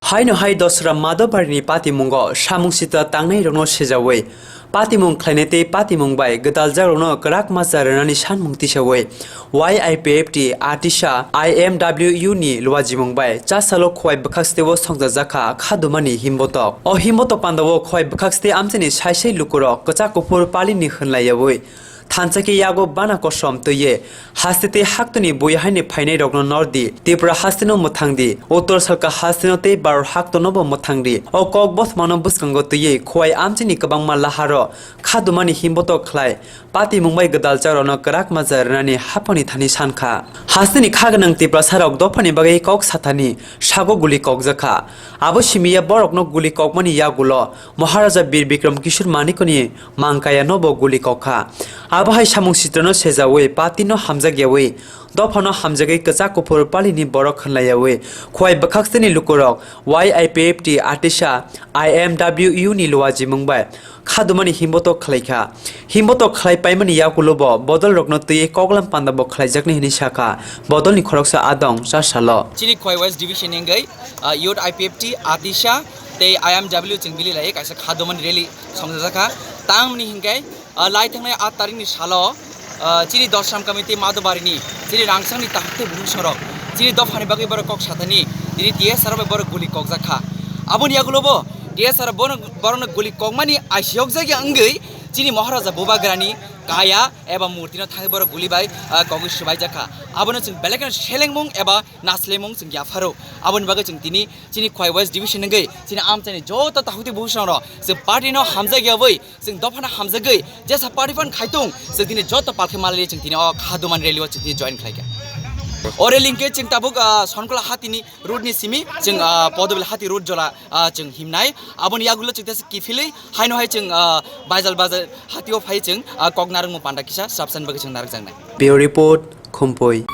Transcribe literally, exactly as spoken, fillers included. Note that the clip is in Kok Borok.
Haino hai Dosra Madhobari ni patimungo samung sitra tangnai rokno sejawi, patimung khlainai tei patimung bai gwdaljakrokno kwrak macha rwnani sanmung tisawi, Y I P F T Atisa I M W U ni luajimung bai chasalo Khowai bwkhaksteo songchajakha khadumani himbotok. O himbotok pandao Khowai bwkhakste amchaini sai sai lukurok kwchak kuphur palini hwnlaiyawi, thansa khe yago bana kosom twiwi, haste tei haktwni bui haini phainairokno nordi, Tripura hasteno mwthangdi, Uttor Salka hasteno tei Bharot haktonobo mwthangdi. O kok bothomano bwskango twiwi Khowai amchaini kwbangma laharo khadumani himbotok khlai, patimung bai gwdaljakrokno kwrak macha rwnani haphangni thani sankha. Hasteni kha gwnang Tiprasarok dophani bagwi kok sathani sago guli kokjakha. Abo simiya borokno guli kokmani yagulo Maharaja Bir Bikram Kishore Manikoni Mangkaya nobo guli kokha. Abo hai samung sitrano sejawi, patino hamjakyawi, dophano hamjagwi kwchak kuphur palini borok hwnlaiyawi, Khowai bwkhaksteni lukurok Y I P F T Atisa I M W U ni luajimung bai khadumani himbotok khlaikha. Himbotok khlai paimani yakulobo bodolrokno twiwi koklam pandabo khlaijaknai hwnwi sakha bodolni khoroksa adong chasalo. Chini Khowai West Division ni wngwi, ah, Youth I P F T, Atisa tei I M W chwng bili lai kaisa khadumani rally songjajakha. Tamni hinkhe, ah, lai thangnai aat tarikni salo, ah, chini Dosram Committee Madhobari ni chini Rangsangni takhuk tei bukhuk songrok chini dophani bagwi borok kok sathani tini T S R bai borok guli kokjakha. Aboni yakulobo T S R borok, borokno guli kokmani aisiyokjakya wngwi chini Maharaja Bubagrani kaya eba murtino thangwi borok guli bai, ah, kogwi swbaijakha. Abono chwng belai kheno selengmung eba naslemung chwng yapharo. Aboni bagwi chwng tini chini Khowai West Division wngwi chini amchaini joto takhuk tei bukhuk songrok chwng party no hamjakyawi, chwng dophano hamjagwi jesa party phan khaitung, chwng tini joto palkhe malai chwng tini o khadumani rally o chwng tini join khlaikha. O rally hwnkhe chwng tabuk, ah, Sonkola hatini road ni simi chwng, ah, Podobil hati road jola, ah, chwng himnai. Aboni yagulo chwng tesa kiphilwi haino hai chwng, ah, Baijal Bazar hatio phai chwng, ah, kok narwkmung panda kisa swrapsani bagwi chwng narwkjaknai. Bureau Report, Khumpui.